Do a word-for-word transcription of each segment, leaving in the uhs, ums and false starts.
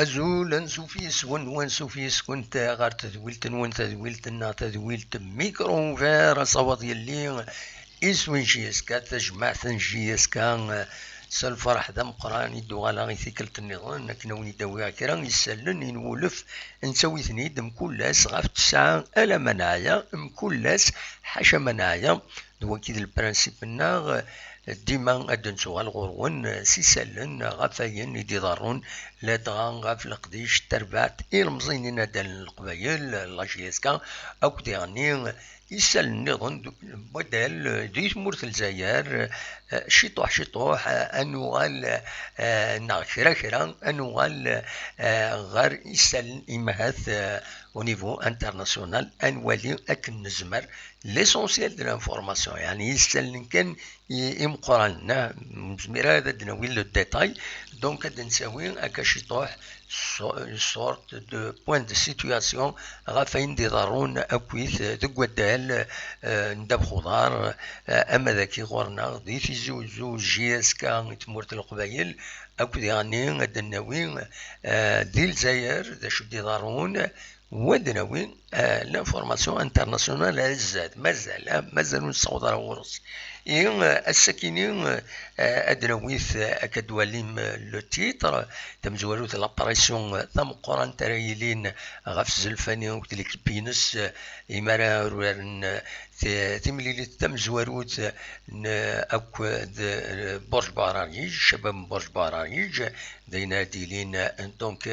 Azul, ansuf yes-wen, wansuf yes-kent ɣer tedwilt-nwen, tadwilt-nneɣ, tadwilt Micro Ouvert, asawaḍ yelli iswi n J S K, tajmaɛt n J S K, s lferḥ d ameqqran i d-uɣaleɣ i tikkelt nniḍen akken a wen-id-awiɣ kra isallen i nwulef, nettawi-ten-id mkul ass ɣef ttesɛa alamma neɛya, mkul ass ḥaca ma neɛya. D wagi i d lprinsip-nneɣ, dima ad d-nettuɣal ɣur-wen s isallen ɣef wayen i d-iḍerrun, ladɣa ɣef leqdic, tarbaɛt, ilemẓiyen inaddalen n Leqbayel, la J S K, akked diɣenni isallen nniḍen d-, n waddal di tmurt n Lezzayer, eh, ciṭuḥ ciṭuḥ, eh, ad nuɣal, eh, neɣ kra kra, ad nuɣal, eh, ɣer isallen imahat, eh, au niveau international, ad nwali akken nezmer l'essentiel de l'information, yeɛni isallen kan i-, imeqqranen, ah, ur nezmir ara ad d-nawi le détail, donc ad d-nettawi akka ciṭuḥ so-, une sorte de point de situation ɣef ayen d-iḍerrun akkit deg waddal, eh, n ddabex uḍar, eh, ama d aki ɣur-neɣ di Tizi Uzzu, J S K i tmurt n Leqbayel, akked diɣenni ad d-nawi, eh, di Lezzayer d acu d-iḍerrun, wa d-nawi, eh, l'information internationale ar zdat. Mazal, ah, mazal ur nessaweḍ ara ɣur-s. I, eh, ass-akini, eh, ad d-nawi, eh, akka d-twalim, eh, le titre, tamezwarut, l'apparition, eh, tameqqrant ara yilin ɣef Zelfani akked l'équipe-ines, eh, imi ara uraren, eh, ti-, timlilit tamezwarut n, akk d, eh, Burj Bahraïj, ccabab n Burj Bahraïj, d ayen ara d-yilin, eh, donc,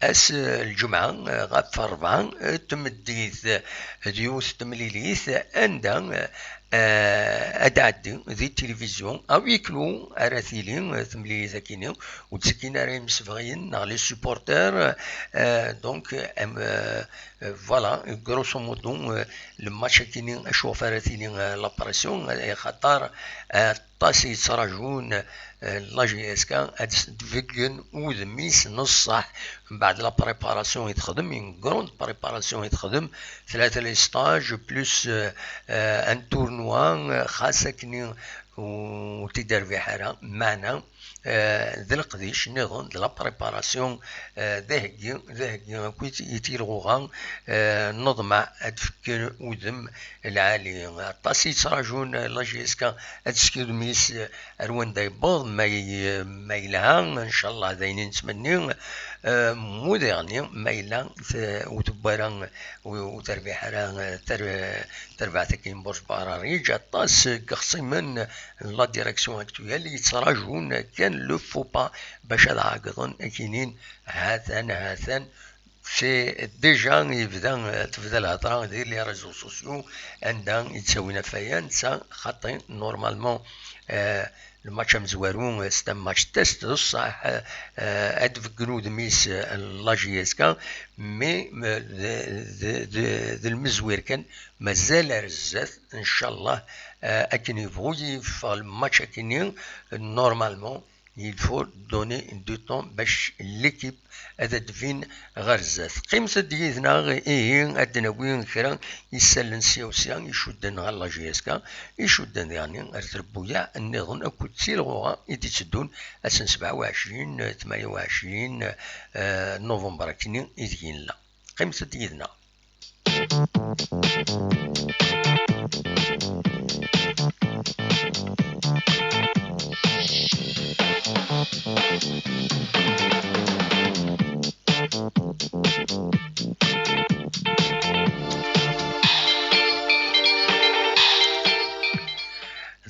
ass, eh, lǧemɛa, eh, ɣef rebɛa, eh, tmeddit, eh, d yiwet temlilit anda, eh, ad tɛeddi di tilivizyu, à huis clos ara tili, eh, temlilit akini, ur d-ttekkin ara imsebɣiyen neɣ les supporters, eh, donc, em, eh, eh, voilà, grosso modo, eh, le match akini, acu ɣef ara tili, eh, l'apparition, eh, axaṭer, eh, aṭas i yettraǧun, eh, la J S K ad s-d-beggen udem-is n ṣṣeḥ, mbeɛd la préparation i texdem, une grande préparation i texdem, tlata les stages, plus, eh, eh, un tournoi, eh, xas akni ur t-id-terbiḥ ara, meɛna, eh, d leqdic nniḍen, d la préparation, eh, d aheggi, d aheggi akkit i tilɣuɣa, eh, neḍmeɛ ad d-fken udem lɛali. Aṭas i yettraǧun, eh, la J S K ad teski udem-is, eh, ar wanda yewweḍ, ma y-, ma yelha, ncallah d ayen i nettmenni, eh, mu diɣenni ma yella t-, ur tewwi ara, ur, ur terbiḥ ara, eh, ter-, terbaɛt-agi n Burj Bahraïj, aṭas n yexṣimen n la direction actuelle yettraǧun kan le faux pas bac ad ɛeggḍen, ad k-inin hatan, hatan, c'est déjà yebda, tebda lhedra di les réseaux sociaux, anda i d-ttawin ɣef waya, netta xaṭi, normalement, eh, le match amezwaru, eh, c'est un match test, d ṣṣeḥ, eh, ad d-beggen udem-is, eh, la J S K, mais, eh, d, d, d, d lmezwir kan, mazal ar zdat, ncallah, eh, akken yebɣu yeffeɣ le match akini, normalement, il faut donner du temps bac l'équipe ad d-tbin ɣer zdat. Qqimet-d yid-neɣ, ihi ad d-nawi kra isallen sya u sya icudden ɣer la J S K, icudden diɣenni ar trebbuyaɛ nniḍen akked tilɣuɣa i d-itteddun ass n sebɛa u ɛecrin, tmanya u ɛecrin, eh, november akkenni ideg i nella. Qqimet-d yid-neɣ.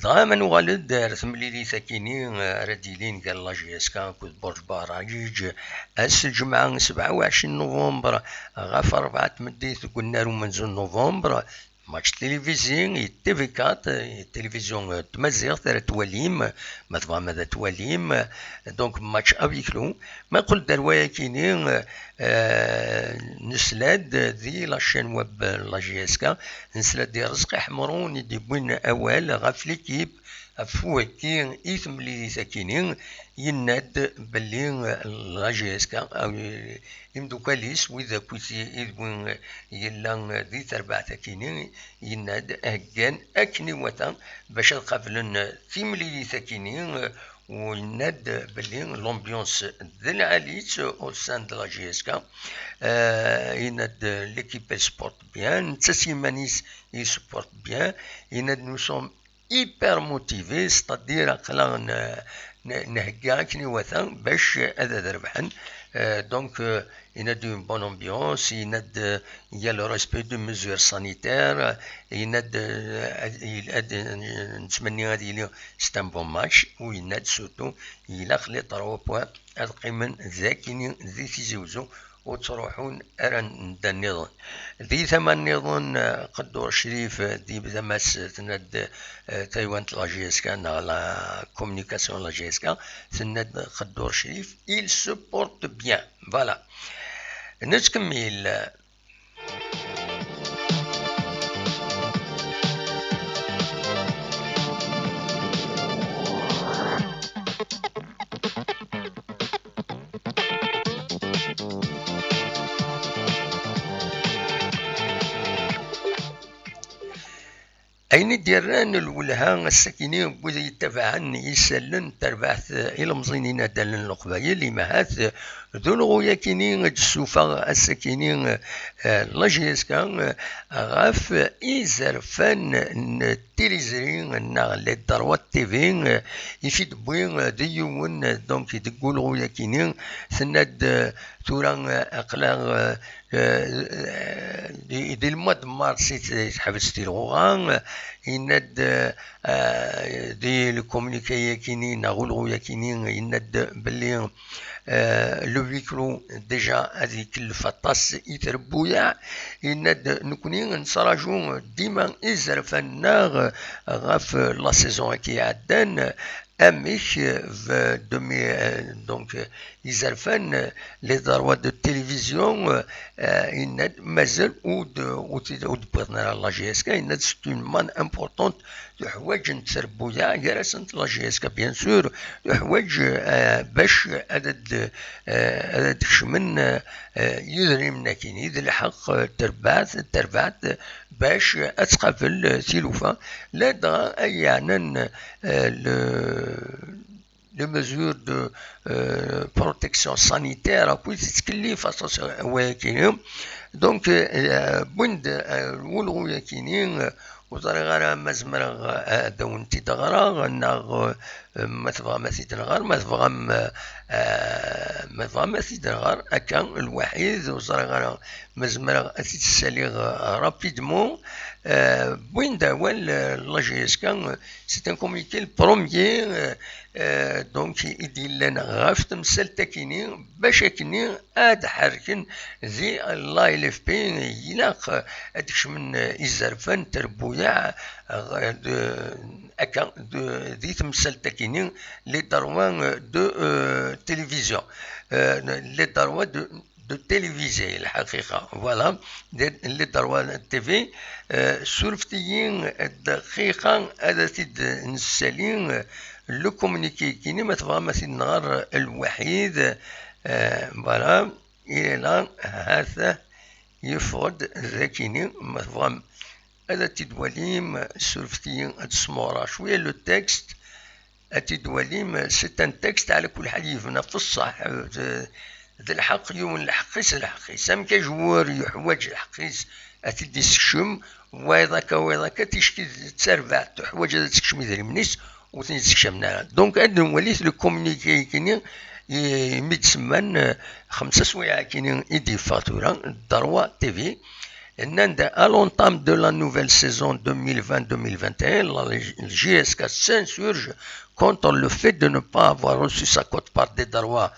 Dɣa ma nuɣal-d ar temlilit akini ara d-ilin gar la J S K akked Burj Bahraïj, ass lǧemɛa sebɛa u ɛecrin november ɣef rebɛa tmeddit deg unnar umenzu n november, Match télévisé, i T V quatre, i télévision, euh, tmaziɣt ara twalim, ma tebɣam ad twalim. Donc, match à huis clos. Ma qel-d ar wayakini, euh, nesla-d di la chaîne web, euh, la J S K, nesla-d i Rezqi Ḥemrun i d-yewwin awal ɣef l'équipe, ɣef wagi i temlilit akini, yenna-d belli, euh, la J S K, euh, imdukal-is, wid akkit i d win yella di terbaɛt akini, yenna-d heggan akken iwata bac ad qablen timlilit akini, u yenna-d belli l'ambiance d lɛali-tt au sein de la J S K. Euh, yenna-d l'équipe elle supporte bien, netta s yiman-is il supporte bien, yenna-d nous sommes hyper motivés, c'est-à-dire aql-aɣ n-, n-, nhegga akken iwata bac ad, ad rebḥen. Euh, donc, euh, yenna-d une bonne ambiance, yenna-d, euh, il y a le respect des mesures sanitaires, yenna-d, euh, ad, ad, ad nettmenni ad yili c'est un bon match, u yenna-d surtout ilaq les trois points ad qqimen d akini di Tizi Wezzu, ur ttruḥun ara anda nniḍen. Di tama nniḍen, eh, Qeddur Crif, eh, di tama-s, eh, tenna-d, eh, taywant la J S K neɣ la communication la J S K, tenna-d Qeddur Crif, il supporte bien. Voilà. Nettkemmil. Ayen i d-yerran lwelha ass-akini n wid yettabaɛen isallen n terbaɛt ilemẓi n yinaddalen n Leqbayel, imahat d ulɣu-yakini i d-tessufeɣ ass-akini, eh, la J S K, eh, ɣef izerfan n tiliẓri neɣ les droits de T V, eh, i fi d-tewwi, eh, d yiwen, eh, donc deg ulɣu-yakini, tenna-d, eh, tura, eh, aql-aɣ, eh, eh, di, di le mois de mars i t-, i teḥbes tilɣuɣa, eh, yenna-d, eh, eh, di le communiqué-yakini neɣ ulɣu-yakini, yenna-d belli, eh, le huis clos déjà ad ikellef aṭas i trebbuyaɛ. Yenna-d nekkni nettraǧu dima izerfan-nneɣ ɣef la saison-agi iɛeddan, amek, eh, v-, demi-, eh, donc, eh, izerfan, eh, les droits de télévision, eh, eh, yenna-d mazal ur d-, ur t-, ur d-wwiḍen ara la J S K, yenna-d c'est une manne importante, teḥwaǧ n trebbuyaɛ gar-asent la J S K, bien sûr, teḥwaǧ, eh, bac ad d-, eh, ad d-kecmen, eh, eh, yidrimen-agi, i d lḥeqq, eh, terbaɛt, terbaɛt, bac ad tqabel, eh, tilufa, ladɣa ay yeɛnan, eh, le, les mesures de, euh, protection sanitaire, akked tettkellif aṭas wayakini. Donc, euh, wwin-d, euh, ulɣu-yakini, euh, ur ẓriɣ ara ma zemreɣ, euh, ad awen-t-id-ɣreɣ, neɣ, euh, ma tebɣam ad t-id-nɣer, ma tebɣam, euh, euh, ma tebɣam ad t-id-nɣer akka lwaḥid, ur ẓriɣ ara ma zemreɣ ad t-id-ssaliɣ, euh, rapidement. Euh, wwin-d awal, euh, la J S K, euh, c'est un communiqué, le premier, euh, euh, donc, i d-yellan ɣef temsalt-akini, bac akkenni ad ḥerken di la L F P, ilaq ad kecmen, euh, izerfan, trebbuyaɛ, euh, de, akka, de, di temsalt-akini, les droits, euh, de, euh, télévision, euh, les droits de, de téléviser, lḥaqiqa. Voilà, les, les droits de T V, euh, surfet-iyi dqiqa ad t-id-nessali, euh, le communiqué-kini, ma tebɣam ad t-id-nɣer lwaḥid, euh, voilà, il est là, ha-t-a, yeffeɣ-d dagini, ma tebɣam ad t-id-twalim, surfet-iyi ad smuɣreɣ cwiya le texte, ad t-id-twalim, c'est un texte, ɛla kulli ḥal, yebna f ṣṣeḥ, d, d lḥeqq, yiwen lḥeqq-is, lḥeqq-is. Amek ajwur yuḥwaǧ lḥeqq-is ad t-id-isekcem, wayeḍ akka, wayeḍ akka, ticki d tarbaɛt tuḥwaǧ ad tekcem idrimen-is, ur ten-id-sekcamen ara. Donc, ad nwali le communiqué-kini, i, imi d-semman, eh, xemsa swiɛa-kini i d-yeffeɣ tura, Droit T V, nnan-d, à l'entame de la nouvelle saison deux mille vingt deux mille vingt et un, la J S K s'insurge contre le fait de ne pas avoir reçu sa quote-part des droits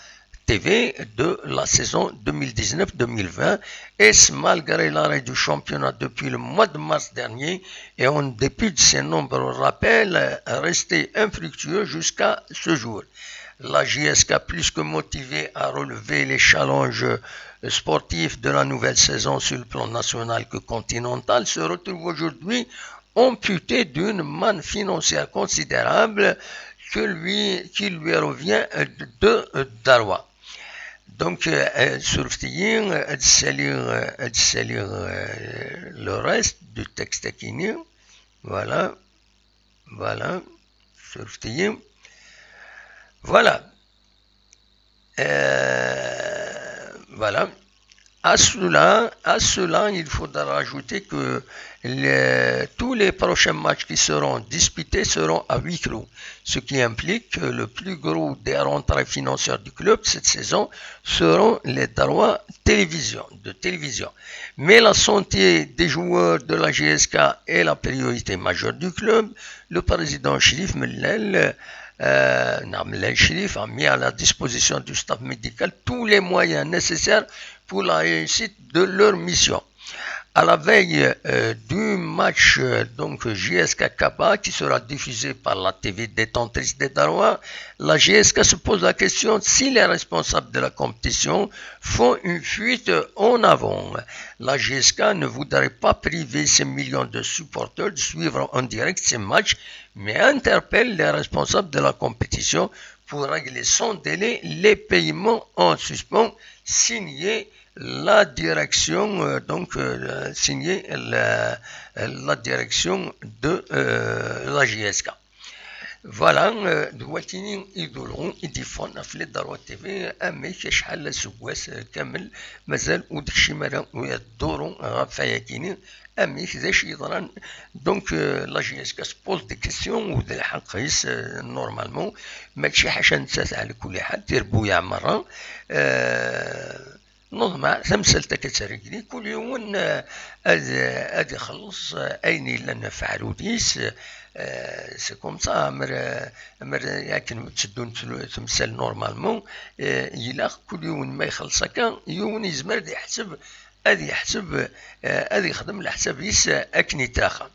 T V de la saison deux mille dix-neuf deux mille vingt, et ce malgré l'arrêt du championnat depuis le mois de mars dernier et en dépit de ses nombreux rappels restés infructueux jusqu'à ce jour. La J S K, plus que motivée à relever les challenges sportifs de la nouvelle saison sur le plan national que continental, se retrouve aujourd'hui amputée d'une manne financière considérable que lui, qui lui revient de Darwa. Donc, euh, euh, surfet-iyi, euh, ad ssaliɣ, euh, ad ssaliɣ, euh, le reste du texte-agi. Voilà, voilà, surfet-iyi. Voilà. Euh, voilà. À cela, à cela, il faudra rajouter que les, tous les prochains matchs qui seront disputés seront à huis clos, ce qui implique que le plus gros des rentrées financières du club cette saison seront les droits télévision, de télévision. Mais la santé des joueurs de la J S K est la priorité majeure du club. Le président Chérif Mellal, euh, non, Mellal Chérif a mis à la disposition du staff médical tous les moyens nécessaires pour la réussite de leur mission. À la veille, euh, du match, euh, donc J S K Kaba, qui sera diffusé par la T V détentrice des Darois, la J S K se pose la question si les responsables de la compétition font une fuite en avant. La J S K ne voudrait pas priver ses millions de supporters de suivre en direct ces matchs, mais interpelle les responsables de la compétition pour régler sans délai les paiements en suspens signés la direction, euh, donc, euh, signée la, la direction de, euh, la J S K. Voilà, euh, d watini i d-ḍerrun, i d-yeffɣen ɣef les Darois T V, amek acḥal aseggas, euh, kamel, mazal ur d-tekcim ara, ur d-tḍerru ɣef wayagi-ni, amek, d acu yeḍran. Donc, euh, la J S K se pose des questions, u d lḥeqq-is, euh, normalement, mačči ḥaca nettat, ɛla kulli ḥal, tirebbuyaɛ merra, euh, Neḍmeɛ tamsalt akka d targit, kul yiwen, eh, ad, ad ixelleṣ, eh, ayen yellan ɣef uɛrur-is, eh, c'est comme ça, mer, mer akken tteddun tlu-, temsal normalement, eh, ilaq kul yiwen ma ixelleṣ akka, yiwen yezmer ad yeḥseb, ad yeḥseb, eh, ad yexdem leḥsab-is, eh, akken yettlaqa.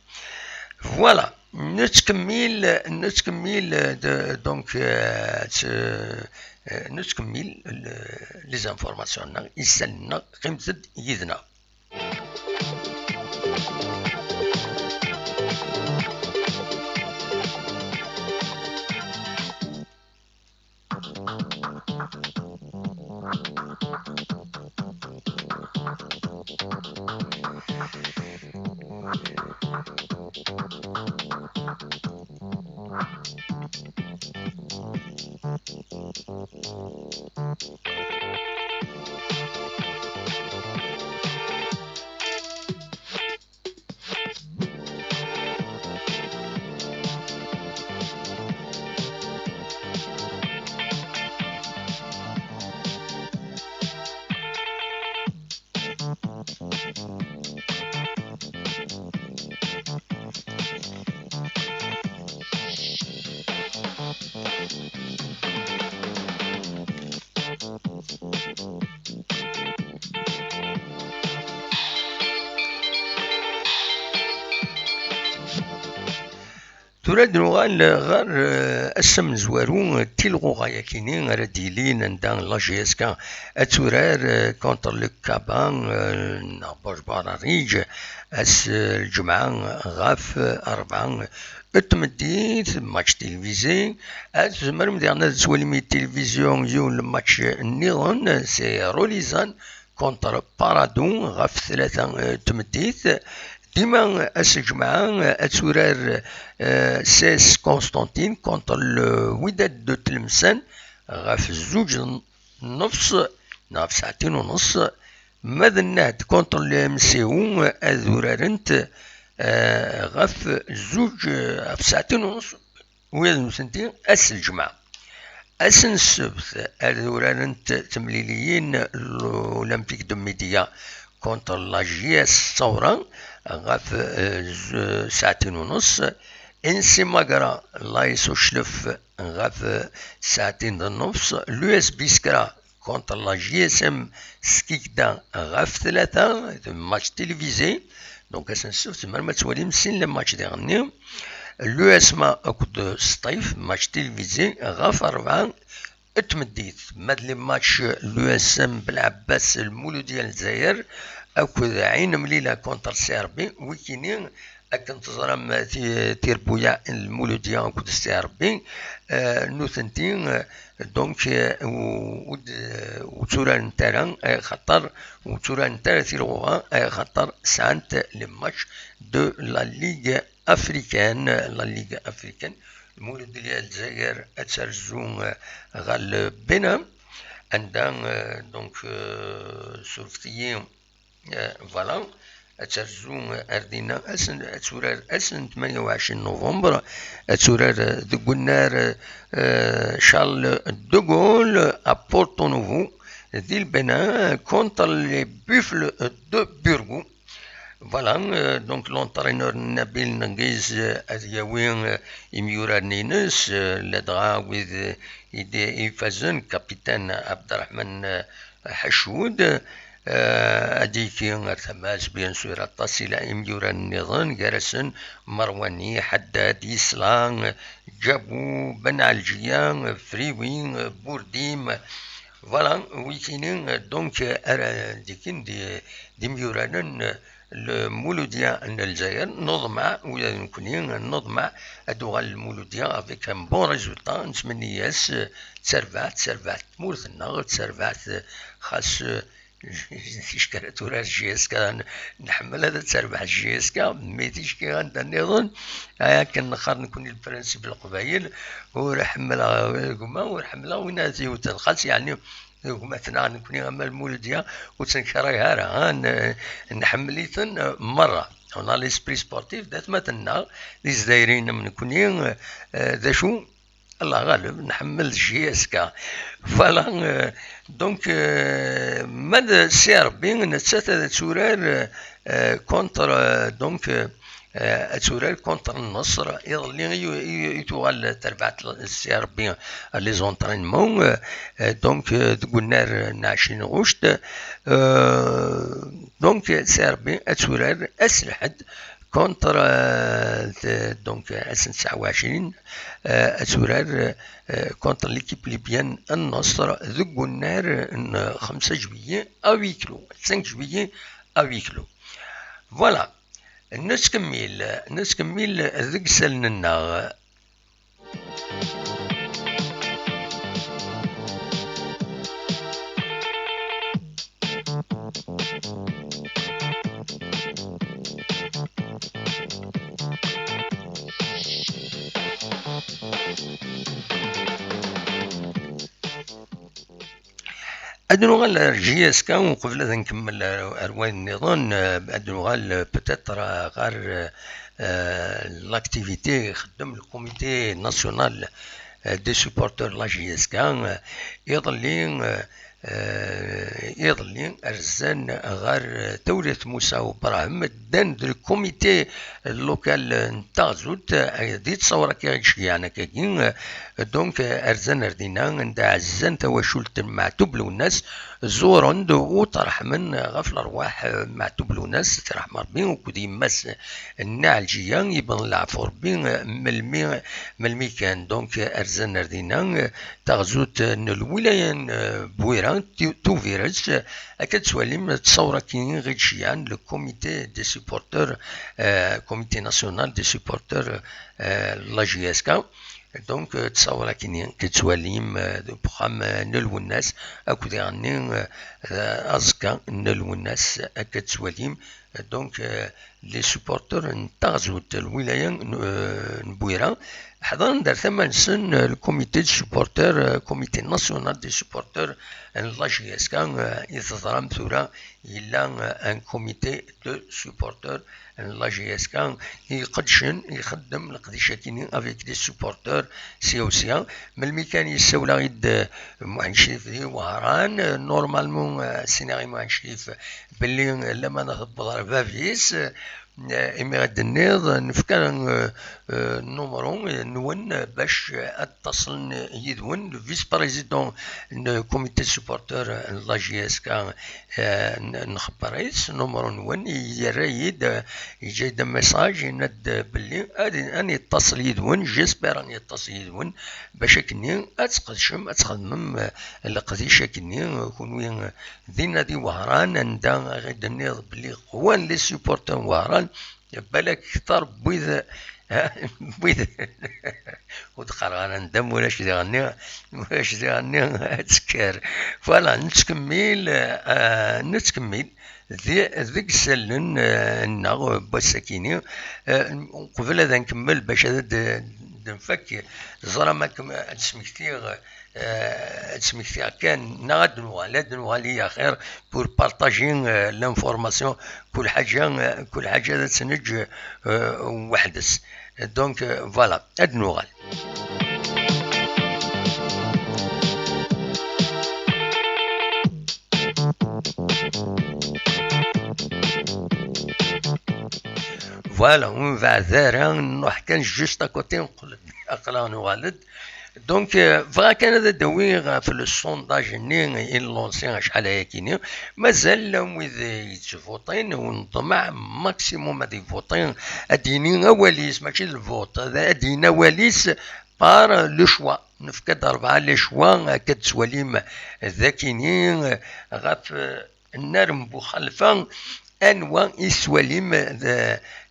Voilà, nettkemmil, nettkemmil, eh, de, donc, eh, t-, Eh, nettkemmil, eh, les informations-nneɣ, isali-nneɣ, qqimet-d yid-neɣ. Tura ad nuɣal ɣer, eh, ass amezwaru, eh, tilɣuɣa-yakini ara d-yilin anda la J S K ad turar, eh, contre le Kaba, eh, neɣ Bajbar Arij, ass, eh, lǧemɛa ɣef, eh, rebɛa n tmeddit, match télévisé. Ad tzemrem diɣen ad twalim i tilivizyu yiwen n match nniḍen, c'est Rolizan contre Paradou ɣef tlata, eh, tmeddit. Dima ass n lǧemɛa, eh, ad turar, eh, C S Constantine contre le Wydad de Tlemsan ɣef zuǧ n nnefṣ neɣ ɣef saɛtin u nneṣ. Ma d Nnehd contre le M C U, eh, ad urarent, eh, ɣef zuǧ, eh, ɣef saɛtin u nneṣ. Ula d nutenti ass n lǧemɛa. Ass n ssebt, ad urarent temliliyin l'Olympique de Médéa contre la J S Saoura ɣef, eh, z-, saɛtin u nneṣ. N C Magra, l'A S Uclef ɣef, eh, saɛtin d nnefṣ. L'U S Biskra contre la J S M Skikda ɣef tlata, d match télévisé. Donc ass n ssebt tzemrem ad twalim sin les matchs diɣenni, l'U S M A akked Sṭif, match télévisé ɣef rebɛa n tmeddit. Ma d les matchs, l'U S M Belɛebbas Lmuludya n Lezzayer akked Ɛin Mlila contre C R B, wikini akken teẓram ti-, tirbuyaɛ n Lmuludya akked C R B, eh, nutenti, eh, donc, eh, u-, ur d-, ur tturarent ara, eh, xaṭer ur tturarent ara tilɣuɣa, eh, xaṭer sɛant les matchs de la Ligue africaine, la Ligue africaine. Lmuludya n Lezzayer ad terzu, eh, ɣer le Bénin, anda, eh, donc, eh, surfet-iyi, eh, voilà, ad terzu, eh, ar dinna, ass n, ad turar ass n tmanya u ɛecrin november, ad turar, eh, deg unnar, eh, Charles de Gaulle à Porto Novo, di le Bénin, contre les Buffles de Burgos. Voilà, euh, donc l'entraîneur Nabil Nengiz, euh, ad yawi, euh, imyuraren-ines, euh, ladɣa wid, euh, i d-, i ifazen, capitaine Abderrahmane, euh, Hachoud, euh, ad yekki ar tama-s, bien sûr, aṭas i la imyuraren nniḍen, gar-asen Marwani, Haddad, Isla, euh, Djabou, Ben Aljiya, euh, Friwi, euh, Bourdim, voilà, wikini, euh, donc, euh, ara d-ikkin di, d imyuraren, euh, Lmuludya n Lezzayer, neḍmeɛ, ula d nekkni, neḍmeɛ ad tuɣal Lmuludya avec un bon résultat, nettmenni-as, euh, d tarbaɛt, d tarbaɛt tmurt-nneɣ, d tarbaɛt, euh, xas, euh, ticki ara turar J S K, n-, nḥemmel ad terbeḥ J S K, mais ticki anda nniḍen, akken neqqar nekkni le principe n Leqbayel, ur ḥemmleɣ gma, ur ḥemmleɣ win ara t-yewten, xas yeɛni gma-tneɣ nekkni ama Lmuludya ur tt-nekrih ara, ha, n-, nḥemmel-iten, eh, merra. On a l'esprit sportif d atmaten-nneɣ, d Izzayriyen am nekkni, eh, d acu? Allah ɣaleb, nḥemmel J S K. Voilà, euh, donc, euh, ma d C R B, nettat ad turar, euh, contre, euh, donc, euh, euh, ad turar contre Nneṣr. Iḍelli i, i, i tuɣal terbaɛt C R B, euh, les entraînements, euh, euh, donc, euh, deg unnar n ɛecrin ɣuct. Euh, donc, C R B ad turar ass Lḥedd contre, euh, de-, donc, ass n tesɛa u ɛecrin, euh, ad turar, euh, contre l'équipe libyenne Nneṣr deg unnar n xemsa juillet à huis clos, cinq juillet à huis clos. Voilà. Nettkemmil, nettkemmil deg isallen-nneɣ. Ad nuɣal ar J S K uqbel ad nkemmel ar, ar wayen nniḍen, eh, ad nuɣal, eh, peut-être, eh, ɣer, eh, l'activité ixeddem le Comité National, eh, des Supporters de la J S K, eh, iḍelli, eh, eh, iḍelli rzan ɣer, eh, Tawrirt Musa Ubrahim, ddan d le comité local n Taɣzut, eh, di ttṣawra-agi i d-ceyyɛen akkagi, eh, donc, eh, rzan ar dinna, anda ɛezzan tawacult n Meɛtub Lwennas, ẓuren-d u ṭerḥmen ɣef lerwaḥ, eh, Meɛtub Lwennas, terḥem Rebbi, akked yemma-s n Ɛelǧiya, yebḍen leɛfu Rebbi, eh, melmi, melmi kan. Donc, eh, rzan ar dinna, eh, taɣzut n lwilaya n, eh, Bwira, Tu-, Tubiret, eh, akka d-tettwalim ttṣawra-agi i d-ceyyɛen le comité des supporters, eh, Comité National des Supporters, eh, la J S K. Donc, euh, ttṣawra-agi i d-tettwalim, euh, deg uxxam, euh, n Lwennas, akked iɣenni, euh, euh, aẓekka n Lwennas, akka d-tettwalim, euh, donc, euh, les supporters n taɣzut n lwilaya n, euh, n Bwira, ḥeḍren-d ar tama-nsen, euh, le comité de supporters, euh, Comité National des Supporters n la J S K, euh, i teẓram tura, yella, euh, un comité de supporters n la J S K, iqeddcen, ixeddem leqdic-agi avec des supporters sya u sya. Melmi kan yessawel-aɣ-id, euh, Muḥend Crif di Wehran, euh, normalement, euh, ssneɣ i Muḥend Crif belli, euh, lamana tewweḍ ɣer bab-is, euh, Eh, imi ad d-tenniḍ, nefka, eh, eh, numru, eh, nwen, eh, bac, eh, ad ttaṣlen yid-wen. Le vice-président n comité de supporters, eh, n la J S K, eh, n-, nxebber-it s numru-nwen, yerra-yi-d, eh, yeǧǧa-yi-d un message, yenna-d belli ad, ad yettaṣel yid-wen, j'espère ad yettaṣel yid-wen, bac akkenni ad tqedcem, ad txedmem, eh, leqdic akkenni, eh, kunwi, eh, dinna di Wehran, anda i d-tenniḍ belli qwan les supporters n Wehran, balak kter n wid, n wid, ur d-qqareɣ ara anda, ma ulac diɣenni, ma ulac diɣenni ad tekker. Voilà, nettkemmil, eh, nettkemmil di, deg isallen, eh, nneɣ, eh, n wass-akini, eh, qbel ad nkemmel bac ad d-, d-nfak, ẓra ma kem-, ad d-smektiɣ, eh, ad d-smektiɣ kan, neɣ ad d-nuɣal, ad d-nuɣal i axir pour partager, eh, l'information, kul ḥaǧa, eh, kul ḥaǧa ad tt-neǧǧ, eh, weḥd-s. Donc, eh, voilà, ad d-nuɣal. Voilà, ur nbeɛɛed ara, nruḥ kan juste à côté, nqel-d, aql-aɣ nuɣal-d. Donc, euh, bɣiɣ kan ad d-awiɣ ɣef le sondage-nni i nlansi acḥal ayakini. Mazal llan wid yettvuṭin, u neḍmeɛ maximum ad ivuṭi, ad d-yini awal-is, mačči d lvuṭ, ad, ad d-yini awal-is par le choix. Nefka-d rebɛa les choix, akka d-tettwalim d akini, ɣef, euh, nnar n Buxalfa, anwa i tettwalim d,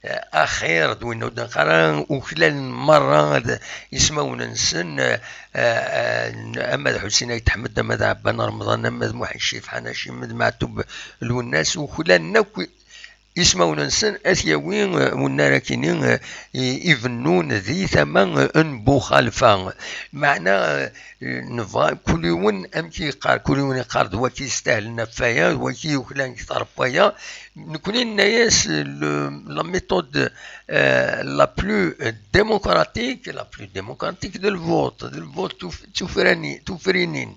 eh, axir, d win ur d-neqqar ara uklalen merra d ismawen-nsen, eh, eh, ama d Ḥusin Ayt Ḥmed, ama d Ɛebban Remḍan, ama d Muḥend Cif Ḥanaci, ama d Meɛtub Lwennas, uklalen akk ismawen-nsen, ad t-yawi, eh, unnar akini, eh, i-, ibennun di tama, eh, n Buxalfa. Meɛna, eh, nebɣa kul yiwen amek i yeqqar, kul yiwen yeqqar d waki yestahlen ɣef waya, d waki yuklalen kter n waya. Nekni nenna-yas, le, la méthode, euh, la plus démocratique, la plus démocratique d lvote, d lvote tuf-, tufrani-, tufrinin,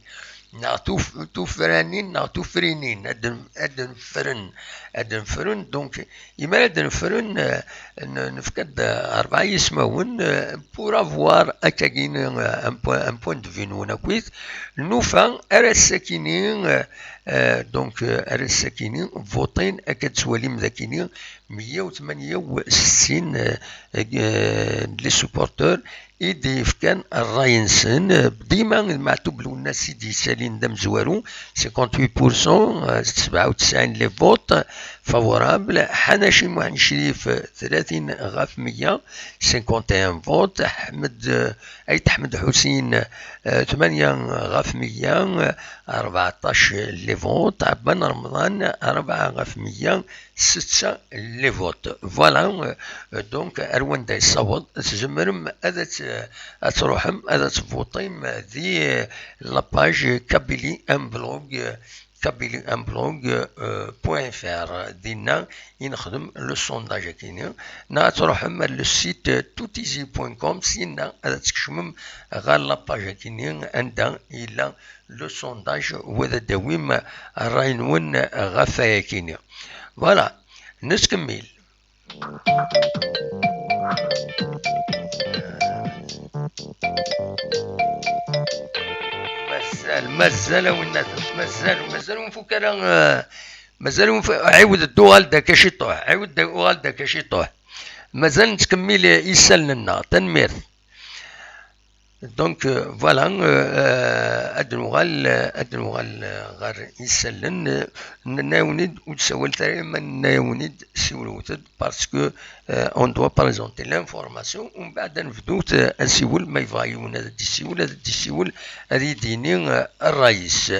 neɣ tuf-, tufranin, neɣ tufrinin, ad n-, ad nefren, ad nefren. Donc, imi ara ad nefren, euh, n-, nefka-d rebɛa yismawen, euh, pour avoir akkagin, euh, un point, un point de vue-nwen akkit. Nufa ar ass-akini, euh, euh, donc, euh, ar ass-akini, votin, akka d-tettwalim d akini, meyya u tmanya u settin, euh, euh, les supporters i d-yefkan ṛṛay-nsen. Dima d Meɛtub Lwennas i d-yettalin d amezwaru, cinquante-huit pour cent, euh, sebɛa u tesɛin les votes favorables. Ḥanaci Muḥend Crif, tlatin ɣef meyya, cinquante et un votes. Ḥmed, euh, Ayt Ḥmed Ḥusin, euh, tmanya ɣef meyya, euh, rbeɛṭac les votes. Ɛebban Remḍan, rebɛa ɣef meyya, setta les votes. Voilà, euh, donc, ar wanda yessaweḍ, tzemrem ad, ad, ad truḥem, ad tvuṭim di, euh, la page Kabylie un blog, euh, kabylie un blog, euh, point F R. Dinna i nexdem le sondage akini. Neɣ ad truḥem ar le site, euh, toutizi point com, sinna ad tkecmem ɣer la page akini anda yella le sondage, u ad d-tawim ṛṛay-nwen ɣef wayakini. Voilà, nettkemmil. Mazal, mazal a winnaten, mazal, mazal ur nfuk ara, eh, mazal ur nfuk, ɛiwed-d uɣal-d akka ciṭuḥ, ɛiwed-d uɣal-d akka ciṭuḥ. Mazal nettkemmil isallen-nneɣ, tanemmirt. Donc, euh, voilà, euh, euh, ad nuɣal, euh, ad nuɣal, euh, ɣer isallen, euh, nenna-yawen-id ur d-sawlet ara, ma nenna-yawen-id siwlet-d, parce que, euh, on doit présenter l'information, umbeɛd ad nebdut, euh, ad nsiwel, ma yebɣa yiwen ad d-isiwel, ad d-isiwel, ad yi-d-yini, euh, ṛṛay-is.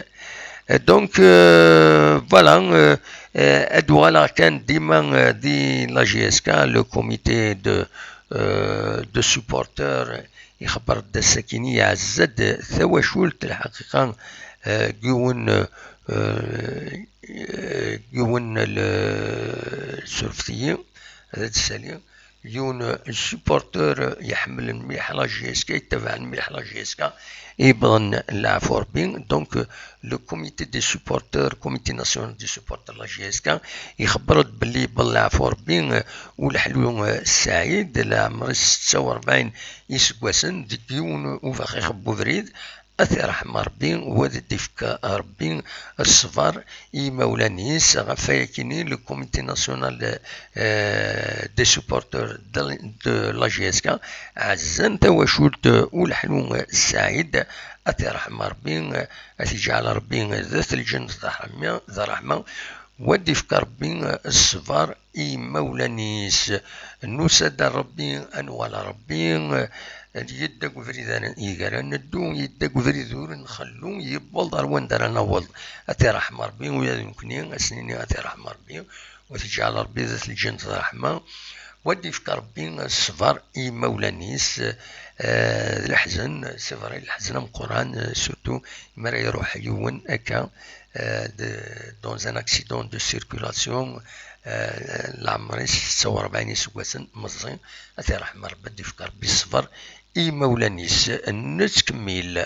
Euh, donc, euh, voilà, euh, euh, ad uɣaleɣ kan dima, euh, di la J S K, le comité de, euh, de supporters, ixebber-d ass-akini, iɛezza-d tawacult, lḥaqiqa, eh, n yiwen, eh, eh, n yiwen l-, surfet-iyi, ad d-ssali, yiwen supporteur yeḥemmlen mliḥ la J S K, yettabaɛen mliḥ la J S K, yewwḍen leɛfu Rebbi. Donc, le comité des supporteurs, comité national des supporters de la J S K, ixebber-d belli yewweḍ leɛfu Rebbi, eh, uleḥlu, eh, Saɛid, leɛmer-is setta u rebɛin iseggasen, deg yiwen ubaxix n ubrid, ad t-iṛḥem Ṛebbi, u ad d-ifk Ṛebbi ṣṣber i yimawlan-is. Ɣef wayakini, le Comité National, euh, des Supporters de, de la J S K ɛezzan tawacult uleḥlu Saɛid, ad t-iṛḥem Ṛebbi, ad t-iǧɛel Ṛebbi d at lǧennet d ṛṛeḥma, d ṛṛeḥma, u ad d-ifk Ṛebbi ṣṣber i yimawlan-is. Nusa-d ar Ṛebbi, ad nuɣal ar Ṛebbi, yedda deg ubrid ara, igar ad neddu, yedda deg ubrid ur nxellu, yewweḍ ar wanda ara naweḍ. Ad t-iṛḥem Ṛebbi, ula d nekkni, ad s-nini ad t-iṛḥem Ṛebbi, u ad t-iǧɛel Ṛebbi d at lǧennet d ṛṛeḥma, u ad d-ifk Ṛebbi ṣṣber i yimawlan-is, eh, d leḥzen, c'est vrai, leḥzen ameqqran, eh, surtout mi ara iṛuḥ yiwen akka, euh, de, dans un accident de circulation, euh, leɛmer-is setta u rebɛin iseggasen meẓẓi, ad t-iṛḥem Ṛebbi, ad d-ifk Ṛebbi ṣṣber i yimawlan-is. Nettkemmil.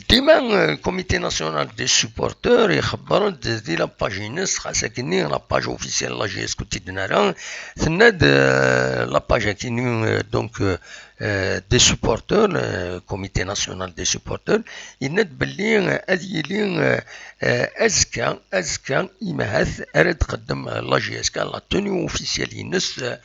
Dima, euh, Comité National des Supporters ixebber-d di la page-ines, xas akkenni la page officielle la J S Q ur tt-id-nara, tenna-d, euh, la page akkenni, euh, donc, euh, euh, des supporters, le Comité National des Supporters, yenna-d belli, euh, ad yili, euh, euh, azekka, azekka, imahat ara d-tqeddem, euh, la J S K, la tenue officielle-ines, euh,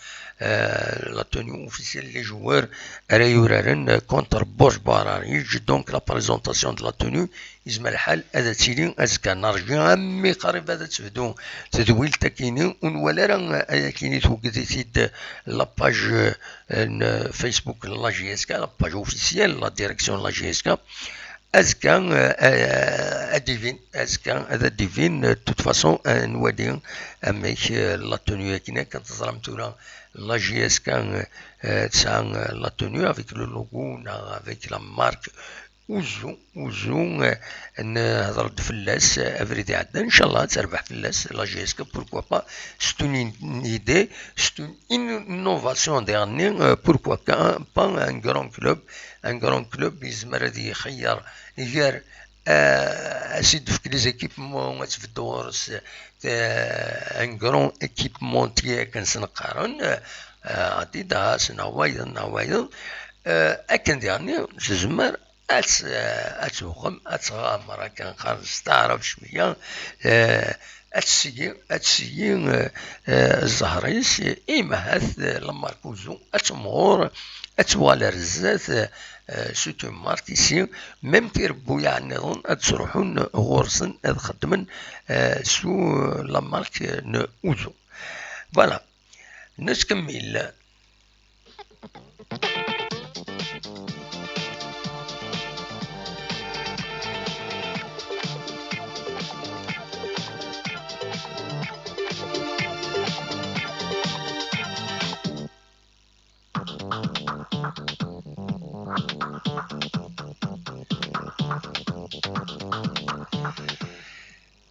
euh, la tenue officielle, les joueurs ara yuraren, euh, contre Borj Boarariǧ. Donc, la présentation de la tenue, yezmer lḥal ad tili azekka. Nerǧi armi qrib ad tebdu tedwilt akkenni, ur nwala ara, euh, ayakkenni tuged-it-id la page, euh, n Facebook n la J S K, la page officielle, la direction n la J S K. Azekka, euh, euh, ad d-ibin, azekka ad d-ibin, euh, de toute façon, euh, ad nwali amek, euh, la tenue akken akken teẓram tura, la J S K, euh, euh, tesɛa, euh, la tenue avec le logo, neɣ avec la marque Uzu, Uzu, euh, nehder-d fell-as, euh, abrid iɛeddan, inchallah ad terbeḥ fell-as la J S K, pourquoi pas, c'est une idée, c'est une innovation dernière, euh, pourquoi pas un grand club, un grand club yezmer ad yexeyyer gar, euh, ad s-id-tefk les équipements, ad tbeddu ɣur-s, euh, un grand équipementier akken s-neqqaren, euh, Adidas, neɣ wayeḍ, neɣ wayeḍ, euh, akken diɣenni tezmer ad tt-, ad tuɣem, ad tɣamer akken qqaren s taɛrabt cwiya, euh, ad tseyyi, ad tseyyi, euh, euh, zzher-is, imahat, euh, la marque Uzu ad temɣur, ad tuɣal ar zdat, euh, c'est une marque ici, même tirebbuyaɛ nniḍen ad ttruḥun ɣur-sen ad xeddmen, euh, sous la marque n Uzu. Voilà. Nettkemmil.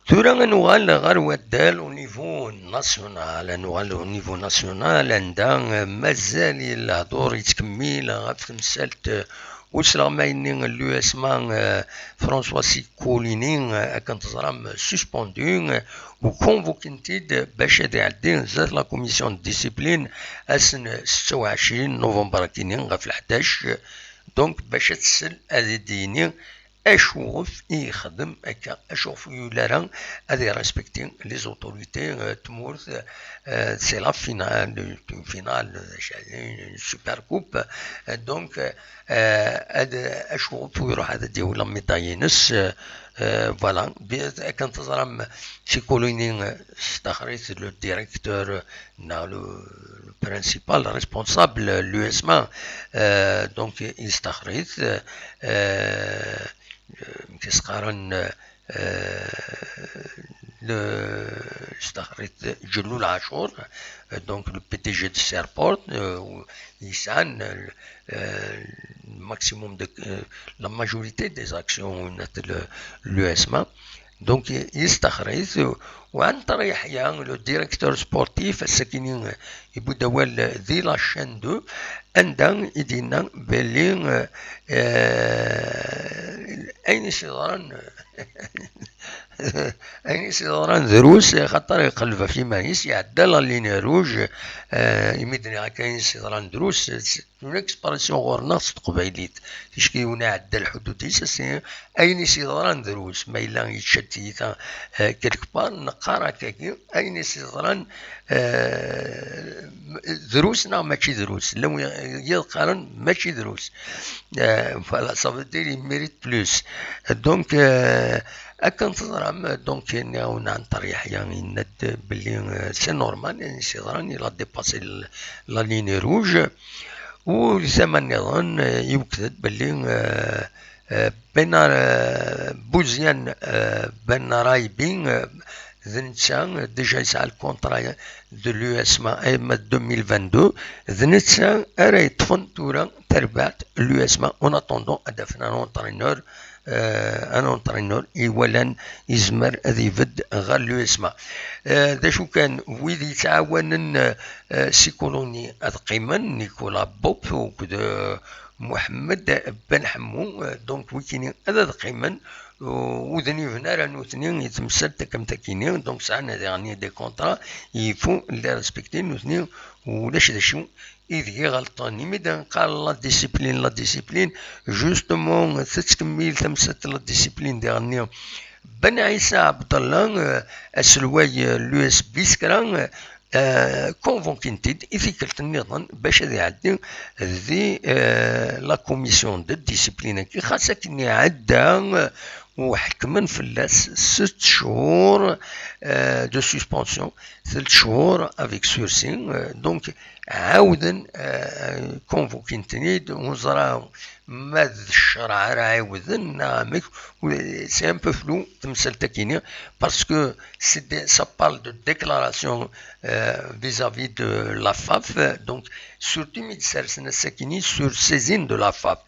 Tura ad nuɣal ɣer waddal au niveau national, ad nuɣal au niveau national anda, eh, mazal lehdur yettkemmil ɣef temsalt, eh, usleɣmay-nni n l'U S M A, eh, François Siccolini, eh, akken teẓram, suspendu, eh, u convoquin-t-id bac ad iɛeddi zdat la commission de discipline ass n setta u ɛecrin novembre akkenni ɣef leḥdac, eh, donc bac ad tsel ad d-yini acuɣef i yexdem akka, acuɣef ur yuli ara ad irespecti les autorités, euh, tmurt, euh, c'est la finale, une finale, une super coupe, euh, donc, euh, ad, acuɣef ur iruḥ ad d-yawi la médaille-ines, euh, euh, voilà. Bi-, akken teẓram, Cicolini, euh, yestaxer-it le directeur, euh, neɣ le, le principal responsable, l'U S M A, euh, donc yestaxer-it, euh, euh, amek i s-qqaren, euh, le, yestaxer-it Ǧellul Ɛacur, euh, donc le P D G de Serport, euh, yesɛan, euh, maximum de, euh, la majorité des actions de l'U S M A. Donc, yestaxer-it, u Ɛenṭer Yeḥya, le directeur sportif, ass-akini, euh, yewwi-d awal, euh, di la chaîne deux, anda i d-yenna belli, euh, euh, ayen i s-yeḍran, ayen i s-yeḍran drus, xaṭer iqelleb ɣef yiman-is, iɛedda la ligne rouge, euh, imi d-nniɣ akka ayen i s-yeḍran drus, une expression ɣur-neɣ s teqbaylit. Ticki yiwen iɛedda lḥudud-is, ass-, ayen i s-yeḍran drus, ma yella yečča-d tiyita, eh, quelque part, neqqar akkagi, ayen i s-yeḍran, eh, drus neɣ mačči drus. Llan wi-, wiyaḍ qqaren mačči drus. Eh, voilà, ça veut dire il mérite plus. Donc, eh, akken teẓram, donc, nniɣ-awen Ɛenṭer Yeḥya yenna-d belli, eh, c'est normal, ayen i s-yeḍran, il a dépassé l-, la ligne rouge. U di tama nniḍen, eh, iwekked-d belli, eh, eh, Benar-, eh, Bouziane, eh, Benraibi, eh, d netta, eh, déjà yesɛa lkuntra de l'U S M A, eh, ma deux mille vingt-deux, d netta ara yeṭṭfen tura tarbaɛt l'U S M A, en attendant ad d-afen un entraîneur, eh, un entraîneur iwalan yezmer ad ibedd ɣer l'U S M A. Eh, d acu kan, wid yettɛawanen, eh, Sikoloni ad qqimen, Nicolas Bopp akked, eh, Mohamed Ben Hemmou, eh, donc wikini ad, ad qqimen, u-, ur d-nniben ara nutni i temsalt takkamt-akini, donc sɛan diɣen des contrats, il faut les respecter nutni, ulac d acu ideg i ɣelṭen. Imi d-nqal la discipline, la discipline, justement, tettkemmil tamsalt la discipline diɣenni. Ben Ɛisa Ɛebdalla, eh, aselway, eh, l'U S B Skra, eh, convoquin-t-id i tikkelt nniḍen bac ad iɛeddi di, eh, la commission de discipline-agi, xas akken iɛedda, eh, u ḥekmen fell-as sett cchur, eh, de suspension, sett cchur avec sursis, eh, donc ɛawden, eh, convoquin-ten-id, ur neẓra ma d ccreɛ ara ɛiwden neɣ amek, c'est un peu flou temsalt-akini, parce que c'est des, ça parle de déclaration, euh, vis-à-vis de la FAF, donc surtout mi d-sersen ass-akini sur saisine de la FAF.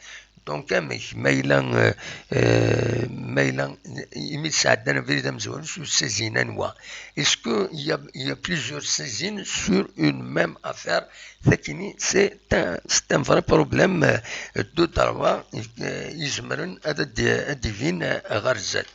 Donc amek, ma yella, euh, euh, ma yella imi d-sɛeddan abrid amezwaru sur saisine anwa? Est-ce que il y a, il y a plusieurs saisines sur une même affaire? Takini, c'est un, c'est un vrai problème, euh, de droit, euh, izemren ad, ad, ad d-ibin, euh, ɣer zdat.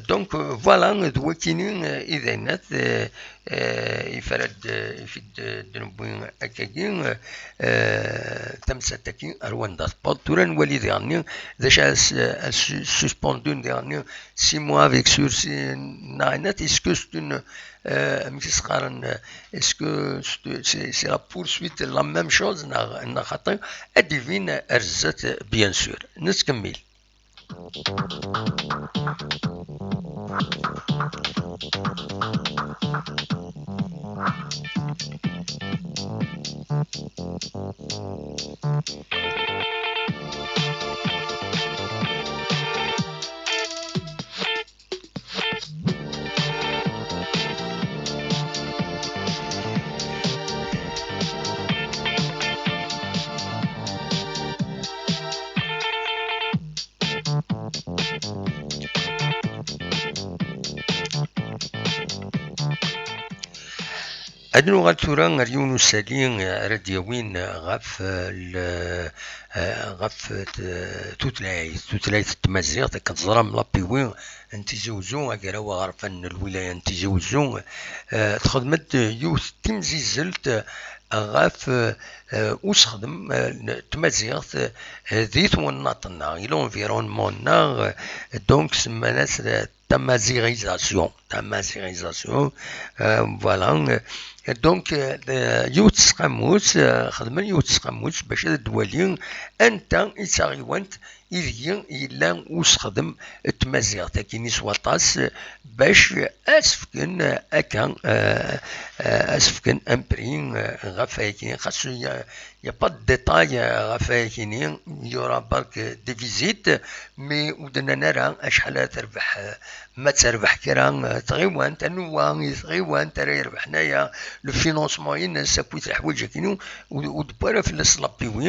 Donc, euh, voilà, d wakini, euh, i d ayen, euh, euh, ifra-d, euh, ifid, euh, d-newwi akkagi, euh, euh, tamsalt-agi ar wanda tewweḍ. Tura nwali diɣenni, d acu as, as suspendun diɣenni, six mois avec sursis, neɣ ayen, est-ce que c'est une, euh, amek i s-qqaren, euh, est-ce que c'est, c'est, c'est la poursuite de la même chose, neɣ, neɣ xaṭi? Ad d-ibin ar zdat, bien sûr. Nettkemmil. Ad nuɣal tura ar yiwen usali ara d-yawin ɣef, eh, l-, eh, ɣef, eh, tutlayt, tutlayt n tmaziɣt. Akken teẓram, la P W I n Tizi Uzzu, agraw aɣerfan n lwilaya n Tizi Uzzu, eh, texdem-d yiwet n timzizzelt, eh, ɣef usexdem n tmaziɣt di twennaḍt-nneɣ, i l'environnement-nneɣ. Donc semman-as tamaziɣizasyon, tamaziɣizasyon. Voilà. Donc yiwet tseqqamut, xedmen yiwet tseqqamut bac ad d-wali anta i d taɣiwant ideg yella usexdem n tmaziɣt akkin s waṭas, bac ad s-fken akka, ad s-fken un prix ɣef wayagi. Xas il y a pas de détail ɣef wayagi-nni, il y aura bark des visites, mais ur d-nnan ara acḥal ara terbeḥ, ma terbeḥ kra tɣiwant, anwa i tɣiwant ara irebḥen aya, le financement-ines akkit leḥwayeǧ-agi, ur d-wwi ara fell-as l'appui,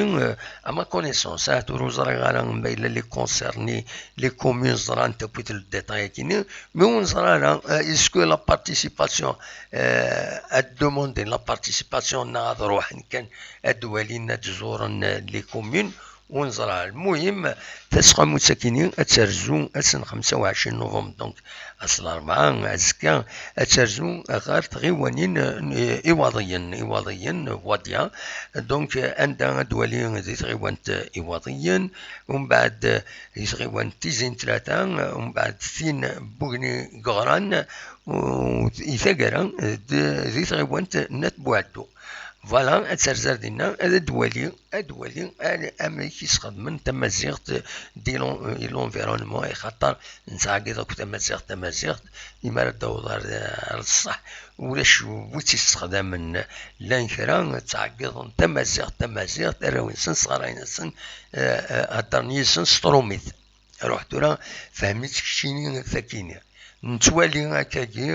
à ma connaissance, ahat ur ẓriɣ ara ma yella les concernés, les communes ẓrant akkit le détail-agi-nni, mais ur neẓri ara, est-ce que la participation, ad demander la participation neɣ ad ruḥen kan ad d-walin, ad d-zuren les communes, ur neẓri ara. Lmuhim, tasqamut-agi-nni ad terzu ass n xemsa u ɛecrin novembre, donc ass n larebɛa, azekka, ad terzu ɣer tɣiwanin n Iwaḍiyen, Iwaḍiyen, Wadia, donc anda ad d-wali di tɣiwant Iwaḍiyen, umbeɛd di tɣiwant Tizi n Tlata, umbeɛd tin n Bugni Geɣran, i taggara di tɣiwant n At Buɛeddu. Voilà, ad terzer dinna, ad d-wali, ad d-wali amek i sxedmen tamaziɣt di l'environnement, axaṭer nettɛeggiḍ akk tamaziɣt, tamaziɣt, imi ara d-taweḍ ar ṣṣeḥ, ulac wi tt-issexdamen, llan kra ttɛeggiḍen tamaziɣt, tamaziɣt, arraw-nsen, ṣṣɣara-nsen, heddren yid-sen s trumit. Ruḥ tura, fhem-itt keččini, tagi-nni. Nettwali akkagi,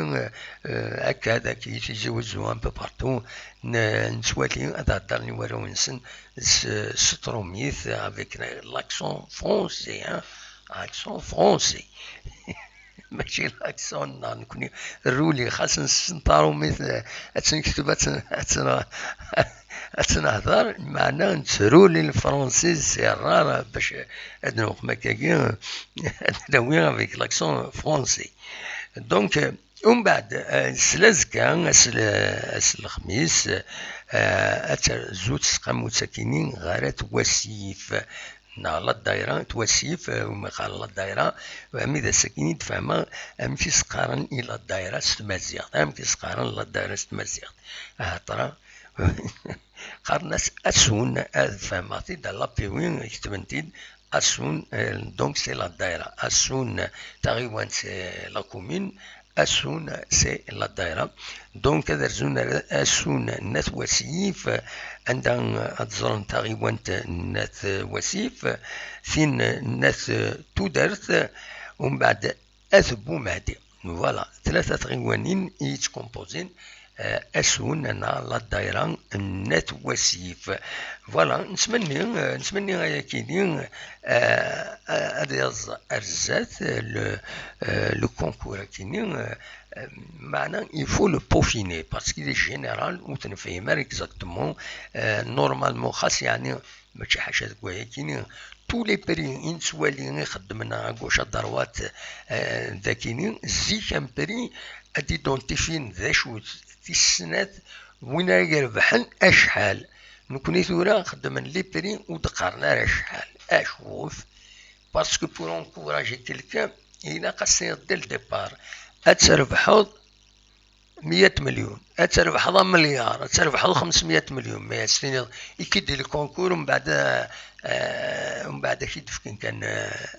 akka, dagi, Tizi Wezzu, un peu partout, nettwali ad heddren i warraw-nsen s trumit, avec l'accent français, hein, accent français. Mačči l'accent-nneɣ nekni, ruli, xas nessen tarumit, ad tt-nekteb, ad tt-, ad tt-, ad tt-nehder, meɛna nettruli lefransiz, c'est rare bac ad newqem akkagi, ad nawi avec l'accent français. Donc, umbeɛd, s l'azekka, ass n lexmis, ad terzu tesqamut akkin ɣer At Wasif, neɣ la dayra n At Wasif, umi qqaren la dayra, ami d ass-agi i d-fehmeɣ amek i s-qqaren i la dayra s tmaziɣt, amek i s-qqaren la dayra s tmaziɣt. Ahaṭra qqaren-as Asun, ad fehmeɣ-t-id, à l'A P W, ketben-t-id, Asun, donc c'est la dayra. Asun, taɣiwant, c'est la commune, Asun, c'est la dayra. Donc, ad rzun ar Asun n At Wasif, anda ad ẓren taɣiwant n At Wasif, tin n At Tudert, umbeɛd At Bumehdi. Voilà, tlata tɣiwanin i yettkumpuzin Asun neɣ la dayra n At Wasif. Voilà, nettmenni, nettmenni ayakini ad yaẓ ar zdat le concours akini, meɛna il faut le peaufiner parce qu'il est général, ur t-nefhim ara exactement. Normalement, xas yeɛni mačči ḥaca deg wayakini, tous les prix i nettwali ixeddmen à gauche à droite, dakini, zik un prix ad identifin d acu-t, tis snat, win ara irebḥen acḥal. Nekni tura xeddmen les prix ur d-qqaren ara acḥal. Acu-t? Parce que pour encourager quelqu'un, ilaq ad s-tiniḍ dès le départ, ad trebḥeḍ miyat melyun, ad trebḥeḍ amelyar, ad trebḥeḍ xemsmiyat melyun, mais ad s-tiniḍ ikid di lkunkur, umbeɛd, umbeɛd ad k-id-fken kan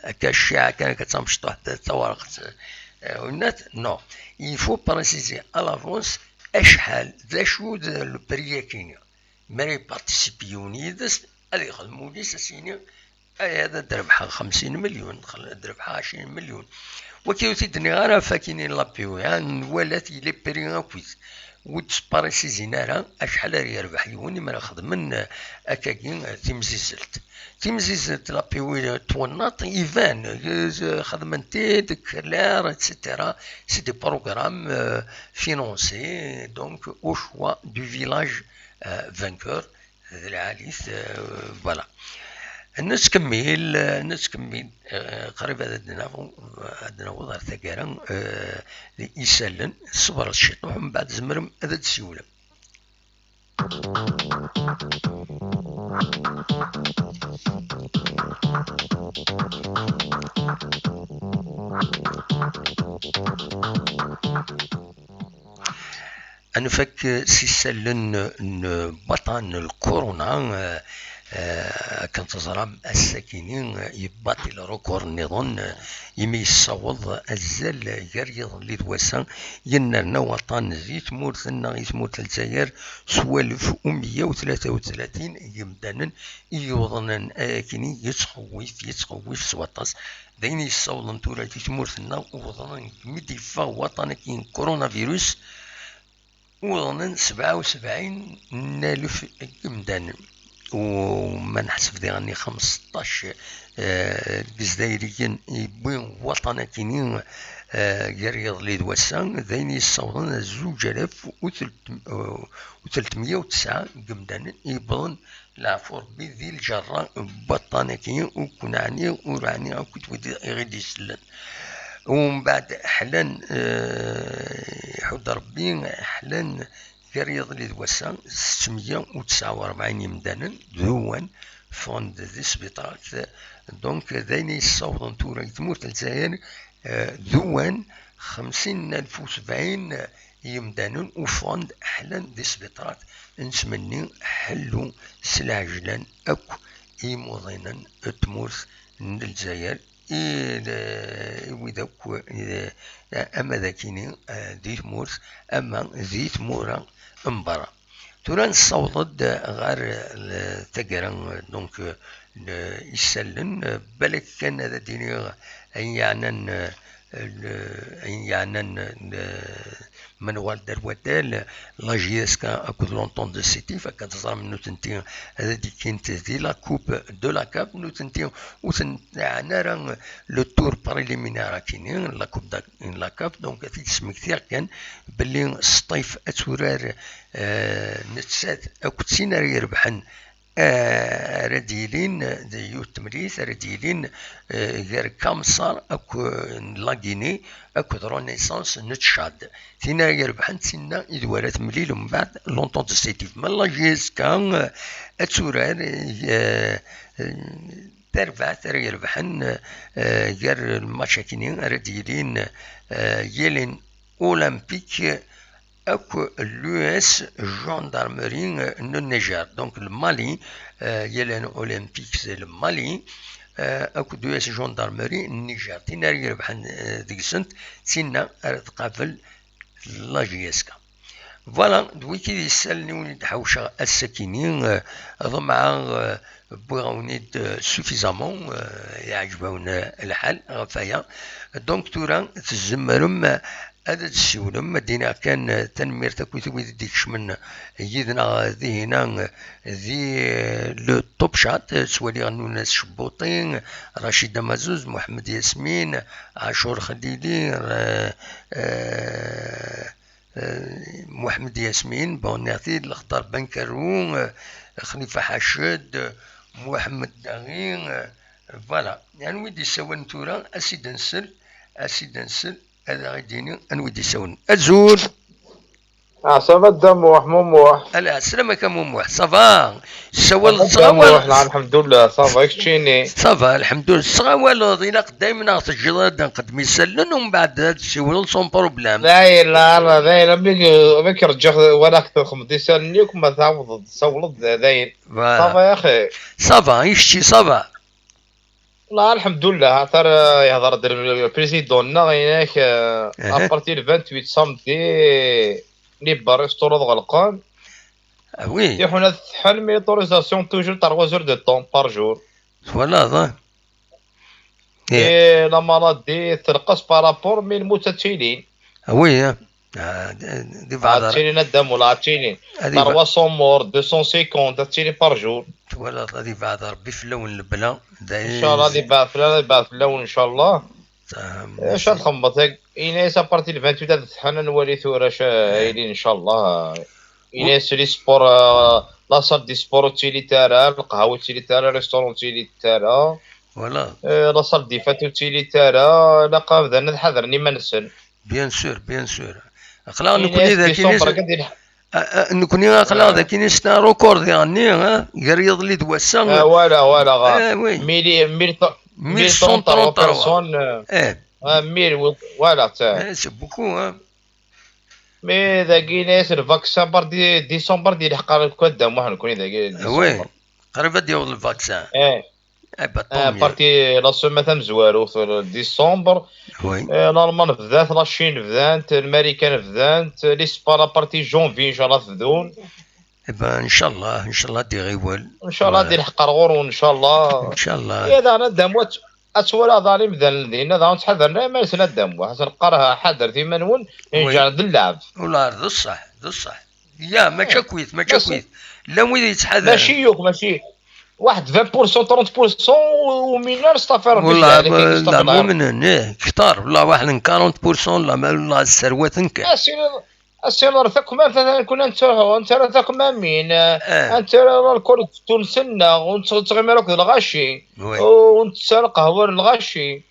akka cciɛa kan, akka d tamecṭuḥt, d tawerqt, winat, non. Il faut préciser à l'avance acḥal, d acu d le prix-agi. Mi ara yparticipi yiwen yid-s, ad yexdem ul-is, ad s-yini, aya ad d-rebḥeɣ xemsin melyun, ad d-rebḥeɣ ɛecrin melyun. Wagi ur t-id-nniɣ ara ɣef akkin n l'A P W, ha, nwala-t il est pris akkit. Ur d-sparisisin ara acḥal ara yerbeḥ yiwen imi ara xedmen akkagi timzizzelt. Timzizzelt, l'A P W n twennaḍt, iban, xedmen-t-id, clair, et cetera. C'est des programmes financés, donc au choix du village vainqueur, d lɛali-t, voilà. Nettkemmil, nettkemmil, qrib ad d-naweḍ, ad d-naweḍ ar taggara, isallen, ṣebret ciṭuḥ, mbeɛd tzemrem ad d-tessiwlem. Ad nfak s isallen n waṭṭan n lkuruna, eh, eh, akken teẓram, ass-akini, eh, yebbaṭel record nniḍen, eh, imi yessaweḍ azal gar yiḍelli d wass-a, yennerna waṭṭan di tmurt-nneɣ, i tmurt n Lezzayer, s walef u meyya u tlata u tlatin n yimdanen i yuḍnen, eh, akini yettxewwif, yettxewwif s waṭas. D ayen yessawḍen tura di tmurt-nneɣ, uwḍen mi d-yeffeɣ waṭṭan-agi n coronavirus, uḍnen sebɛa u sebɛin n alef n yimdanen. U ma neḥseb diɣen i xmesṭac, eh, n Yizzayriyen i yewwi waṭṭan-akini, eh, gar yiḍelli d wass-a, d ayen yessawḍen zuǧ alaf u telt-, eh, u tletmeyya u tesɛa n yimdanen i yewwḍen, leɛfu Rebbi, di lǧerra n waṭṭan-agi, ur ken-ɛniɣ, ur ɛniɣ akk wid i ɣ-d-isellen. Umbeɛd ḥlan, eh, iḥudd Rebbi, ḥlan gar yiḍelli d wass-a, settemya u tesɛa u rebɛin imdanen d uwan ffɣen-d di sbiṭarat. Donc, d ayen i yessawḍen tura i tmurt n Lezzayer, eh, d uwan xemsin alef u sebɛin yimdanen uffɣen-d, ḥlan di sbiṭarat n tmenni, ḥellu s lɛejlan akk imuḍinen n tmurt n Lezzayer, i, i wid akk, i, ama d akini, eh, di tmurt, ama di tmura n berra. Tura nessaweḍ-d ɣer, eh, taggara, donc, eh, n isallen, eh, balak kan ad d-iniɣ ayen yeɛnan, eh, l-, ayen yeɛnan, eh, ma nuɣal-d ar waddal, la J S K akked l'Entente de Sétif, akka teẓram nutenti ad d-ikkint di la Coupe de la CAF, nutenti ur ten-ɛna ara le tour préliminaire akini, la Coupe de la CAF, donc ad t-id-smektiɣ kan belli Sṭif ad turar, eh, nettat akked tin ara irebḥen, eh, ara d-yilin d yiwet temlilit ara d-yilin, eh, gar Kamsar akked, n la Guinée, akked Renaissance n Tchad. Tin ara irebḥen d tinna i d wara temlil mbeɛd l'Entente de Sétif. Ma la J S K, eh, ad turar, eh, eh, tarbaɛt ara irebḥen, eh, gar lmatch-akini ara d-yilin, eh, Yilin Olympique akk l'U S Gendarmerie n Niger. Donc le Mali, eh, Yilin Olympique c'est le Mali, eh, akked U S Gendarmerie n Niger. Tin ara irebḥen, eh, deg-sent, d tinna ara tqabel la J S K. Voilà, d wiki d isallen i wen-d-ḥawceɣ ass-akini, eh, ḍemɛeɣ, eh, wwiɣ-awen-id, eh, suffisamment, eh, yeɛjeb-awen, eh, lḥal ɣef waya. Donc tura tzemrem ad d-tessiwlem, ad d-iniɣ kan, eh, tanemmirt akkit i wid i d-ikecmen yid-neɣ, eh, dihina, eh, di, eh, le Top Chat, eh, ttwaliɣ Nunez Cebbuṭi, Rachid Amazuz, Mohamed Yasmin, Achour Khalili, eh, eh, eh, Mohamed Yasmin, bon, nniɣ-t-id, Lexdar Benkarou, eh, Xlifa Ḥaced, eh, Mohamed Daghi, eh, voilà. Anwi d-yessawalen tura, ad s-id-nsel, ad s-id-nsel, ad aɣ-id-yini anwi d-yessawalen. Azul! Ah, ça va, Dda Muḥ, Mumuḥ? Ala, sslam-ak a Mumuḥ, ça va? Tessawaleḍ s tɣawla? Muḥ, lḥemdullah, ça va, keččini? Ça va, lḥemdullah. Tessawaleḍ, ilaq daymen ad ɣ-teǧǧeḍ ad d-nqeddem isallen, umbeɛd ad tessiwleḍ sans problème. Dayen, la, la, dayen, mi, mi k-rǧiɣ, walaɣ-k txedmeḍ isallen akk, ma tɛawdeḍ tessawleḍ, dayen. Voilà. Ça va, ya axi? Ça va, i kečči, ça va? La, lḥemdullah, ata yehder-d le président-nneɣ, inak, euh, à partir le vingt-huit samedi, les bars, restaurants ɣelqen. Ah oui. Tiḥuna tsetḥan, mais autorisation toujours trois heures de temps par jour. Twalaḍ, ah? Et la maladie telqes par rapport, mais lmut ad tilin. Ah oui, ah. Ah, d-, d-, di beɛḍ ar-, ad tilin, a Dda Mula, ad tilin. Ah, di ba-, trois cents morts, deux cent cinquante, ad tilin par jour. Twalaḍ, ad ibeɛd Rebbi fell-awen lebla. Inchallah, ad ibeɛd fell-awen, ad ibeɛd fell-awen, inchallah. Acu ad txemmeḍ? Ini-as à partir de vingt-huit ad tḥan, ad nwali tura acu ara yilin, inchallah. Ini-as les sports, euh, la salle de sport ur ttili ara, lqahwa ur ttili ara, restaurant ur ttili ara. Voilà. Euh, la salle des fêtes ur ttili ara, ilaq ad bdan ad ḥadren iman-nsen. Bien sûr, bien sûr. Aql-aɣ nekkni d akin. Ah, ah, nekkni aql-aɣ dagi, c'est un record diɣenni, ah, gar yiḍelli d wass-a. Ah, voilà, voilà, ah, oui. Mille, mille, mille cent trente-trois personnes, euh, eh, ah, mille, oui, voilà, ça. Eh, c'est beaucoup, hein. Mais dagi, le vaccin, par di-, décembre, di leḥqar, quoi, de mois, nekkni dagi, ah, oui. Décembre. Qrib ad yaweḍ le vaccin. Eh. Eh ben, tant mieux. Parti la semaine tamezwarut, euh, décembre. Oui. Euh, l'Allemagne bdant, la Chine bdant, l'Amérique bdant, l'Espagne à partir janvier, inchallah, tebdun. Eh ben, inchallah, inchallah, ad d-iɣiwel. Inchallah, ad d-ilḥeq ar ɣur-wen, inchallah. Inchallah. Eh, daɣen ad d-amu-, ad twalaḍ daɣen imdanen dinna, daɣen ttḥadaren iman-nsen ad d-amu. Ḥasan qqar, ḥadret iman-nwen, oui, nǧer d lleɛb. Wala, d ṣṣeḥ, d ṣṣeḥ. Ya, mačči akkit, mačči akkit. Llan wid yettḥadaren. Mačči yakk, mačči. Waḥed vingt pour cent, trente pour cent, u-, uminan staffaren. Wala, la mumnen, eh, ktar. Wala, waḥed n quarante pour cent, la, ma, la, serwaten kan. Asin, asin ar takmamt, atan kun ad nettruḥu, ad nettarra takmamin, eh, ad nettarra alkul deg ufus-nneɣ, ur nettɣimi ara akked lɣaci, oui, ur nettett ara lqahwa n lɣaci.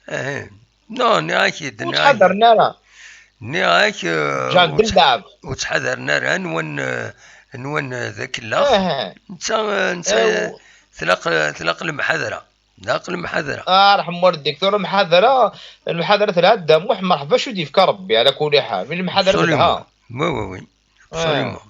Eh, non, nniɣ-ak-id, ur ttḥadaren ara. Nniɣ-ak, eh, ǧǧan-d ur tt-, lleɛb. Ur ttḥadaren ara, nwan, eh, nwan, eh, d akellax. Eh. Netta, eh, netta, eh, tlaq, tlaq lemḥadra. Tlaq lemḥadra. Ah, rḥem walidek, tura lemḥadra, lemḥadra telha, dda Muḥ, merḥba, acu d-yefka Rebbi, ɛla kulli ḥal. Mi lemḥadra telha. Absolument. Oui, oui, oui. Absolument.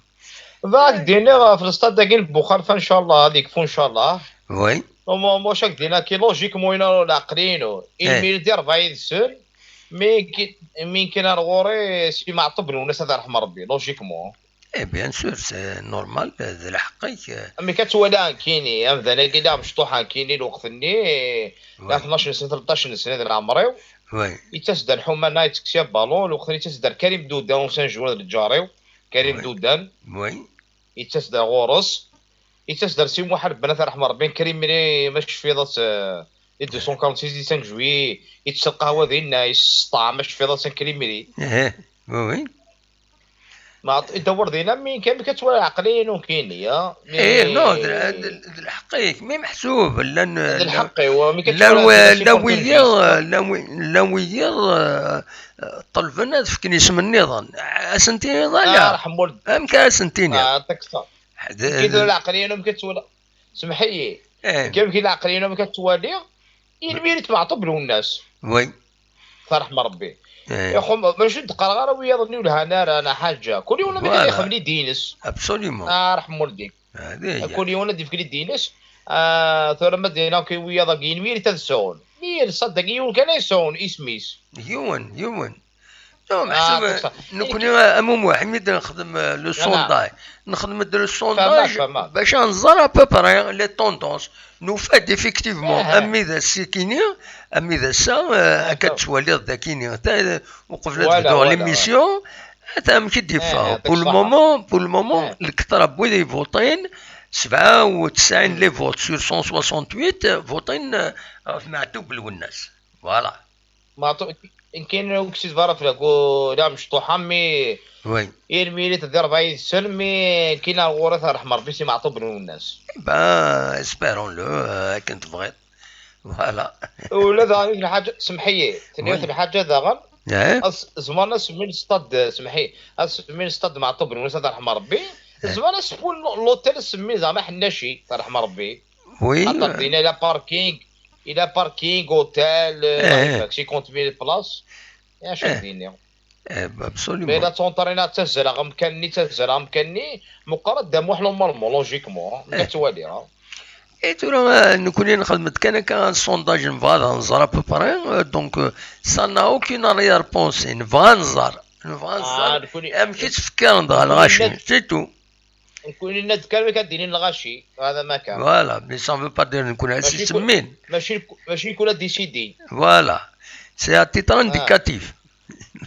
Dɣa ad k-d-iniɣ, ɣef lestad-agi n Buxarfa, ncallah, ad yekfu, ncallah. Oui. Au moins, moi, chaque dina qui logiquement, il a la crino. Il mérite rebɛa yid-sen, mais qui, mais qui n'a ɣur-i si Meɛṭub Lwennas, ad irḥem Rebbi, logiquement. Eh, bien sûr, c'est normal, d lḥeqq-ik. Amek ad twala nekkini, amdan-agi d amecṭuḥ nekkini, lweqt-nni, la tnac n sna, tleṭṭac n sna d leɛmer-iw. Oui. Yettas-d ar Ḥumana, yettekkes ya balon, lweqt-nni yettas-d ar Karim Douda, usan joueur d lǧar-iw. Karim Doudan. Oui. Yettas-d ar ɣur-s. Yettas-d ar Si Muḥ Lbenna, ad t-irḥem Rebbi, Karim Miri, ma tecfiḍ-as, euh, les deux cent quarante-six, les cinq juillet, yettas lqahwa dinna, yesseṭṭa, ma tecfiḍ-as, Karim Miri. Eh, oui, oui. Ma t-, idawwer dinna, mi kan, mi kan twala aqli-inu kini, ah, eh, mi non, d, d, d lḥeqq-ik, mi meḥsub, llan, d lḥeqq-iw, mi kan llan twala wi-, dinna, llan wiyiḍ, llan wi-, llan wiyiḍ, eh, ṭelben ad fken isem nniḍen. Ad sen-tiniḍ ala. Ah, rḥem wal-, amek ara sen-tiniḍ? Ah, taksa. Ḥed-, kif d lɛeqliya-inu, amek ad twala-, semḥ-iyi. Eh. Kif, kif lɛeqliya-inu, amek ad twali? Il mérite Meɛṭub Lwennas. Oui. Ad t-irḥem Rebbi. Eh. Ixum, mačči d-qqareɣ ara wiyaḍ-nni ur lhan ara, neɣ ḥaǧa. Kul yiwen ad ixdem i ddin-is. Absolument. Ah, rḥem walidek. Kul yiwen ad ifk i ddin-is. Ah, tura ma d-iniɣ akk i wiyaḍ-agi, il mérite ad sɛun. Mi yelsa-d dagi yiwen kan ay sɛun isem-is. Yiwen, yiwen. Non, ah, meḥsub, nekkni, a Mumuḥ, imi d-nexdem, euh, le sondage, nexdem-d le sondage bac ad nẓer à peu près les tendances. Nufa-d effectivement, eh, ami d ass-ikini, ami d ass-a, euh, akka d-twaliḍ dakini, ta-, uqbel ad bduɣ l'émission, ata amek i d-yeffeɣ. Eh, pour le moment, pour le moment, eh, lketṛa n wid ivuṭin, sebɛa u tesɛin les votes sur cent soixante-huit, euh, vuṭin, euh, ɣef Meɛtub Lwennas. Voilà. Meɛtub, nekkini ur ksideɣ ara fell-ak, d amecṭuḥ, mi, oui, il mérite ad d-irbeḥ yid-sen, mi nekkini ar ɣur-i ad t-irḥem Rebbi Si Meɛtub Lwennas. Ben, espérons-le, euh, akken tebɣiḍ. Voilà. Ula d yiwet n lḥaǧa, semḥ-iyi, tenniḍ, oui, lḥaǧa daɣen, eh, ad s-, zemren ad semmin stad, semḥ-iyi, ad semmin stad Meɛtub Lwennas, ad t-irḥem Rebbi, eh, zemren ad semmun l'hôtel, ad semmin zeɛma Ḥennaci, ad t-irḥem Rebbi. Oui. Xaṭer dinna, il a parking, il a parking, hôtel, euh, eh, cinquante mille places. Acu, eh, d-iniɣ? Eh, absolument. Mais la tontarina ttazzaleɣ amkan-nni, ttazzaleɣ amkan-nni, meqqar ad d-amuḥ normalement, logiquement, eh, ma ttwaliɣ. Et tura, eh, nekkni nexdem-d kan akka un sondage, nebɣa ad nẓer à peu près, euh, donc, euh, ça n'a aucune arrière-pensée, nebɣa ad nẓer, nebɣa ad nẓer, ah, nekkni, amek i ttfekkaren dɣa lɣaci, c'est tout. Nekkni nenna-d kan amek ad d-inin lɣaci, hada ma kan. Voilà, mais ça veut pas dire nekkni ad semmin. Mačči kul, mačči kul ad d-isidin. Voilà, c'est à titre indicatif.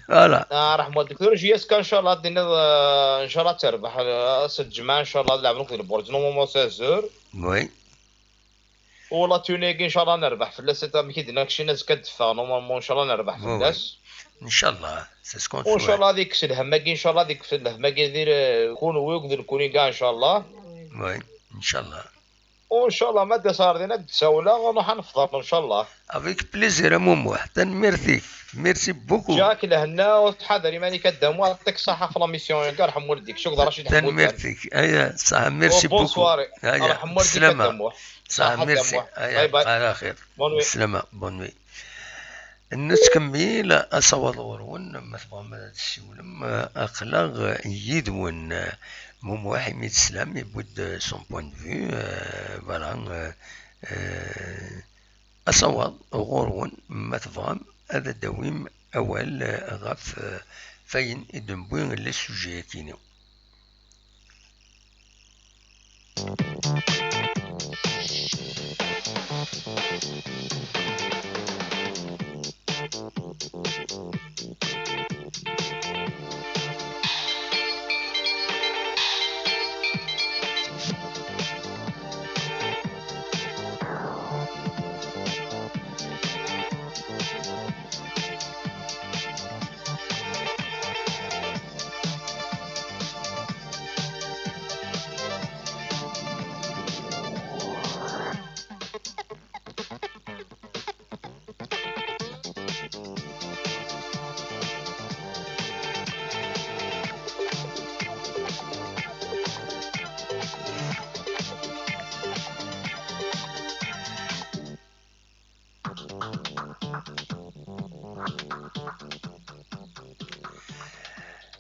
Voilà. Ah, rḥem walidek. Tura J S K, ncallah, ad d-tiniḍ, euh, ncallah ad terbeḥ, euh, ass n lǧemɛa, ncallah, ad lɛeben akked lburǧ, normalement, seize heures. Oui. U la tune-agi, ncallah, ad nerbeḥ fell-as, amek i d-nnan keččini, azekka ad d-teffeɣ, normalement, ncallah, ad nerbeḥ fell-as. Oui, oui. Ncallah, c'est ce qu'on souhaite. U ncallah ad ikkes lhemm-agi, ncallah ad ikkes lhemm-agi di, euh, kunwi akked nekkni kkaɛ, ncallah. Oui, ncallah. Inchallah ma d-as ɣer din ad d-sawleɣ, nruḥ ad nefḍer inchallah. Avec plaisir a Mumuḥ, tanemmirt-ik. Merci beaucoup. Ǧǧiɣ-ak lehna, u tḥader iman-ik a Dda Muḥ, yeɛṭik ṣṣeḥḥa ɣef l'émission-agi, rḥem walidek, cukkeḍ Racid Ḥemmu. Tanemmirt-ik. Aya, ṣaḥa, merci beaucoup. Bonne soirée. Aya, rḥem walidek a Dda Muḥ. Ṣaḥa, merci. Aya, bye bye. Ala xir. Bonne nuit. Slama, bonne nuit. Nettkemmil asawaḍ ɣur-wen, ma tebɣam ad tessiwlem, aql-aɣ yid-wen. Mumuḥ, imi d-teslam, yewwi-d son point de vue, euh, voilà, euh, euh, asawaḍ ɣur-wen, ma tebɣam ad d-tawim awal, euh, ɣef, euh, fayen i d-newwi les sujets-akini.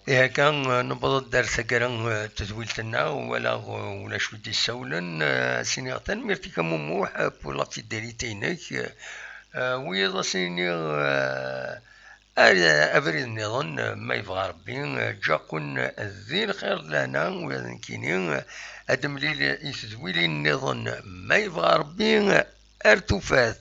Ihi akka, newweḍ-d ar taggara n tedwilt-nneɣ, walaɣ ulac wi d-issawlen. As-iniɣ tanemmirt-ik a Mumuḥ pour la fidélité-inek. Wiyaḍ as-iniɣ, ar abrid nniḍen, ma yebɣa Rebbi, ǧǧiɣ-ken di lxir d lehna, ula d nekkini. Ad nemlil i tedwilin nniḍen, ma yebɣa Rebbi, ar tufat.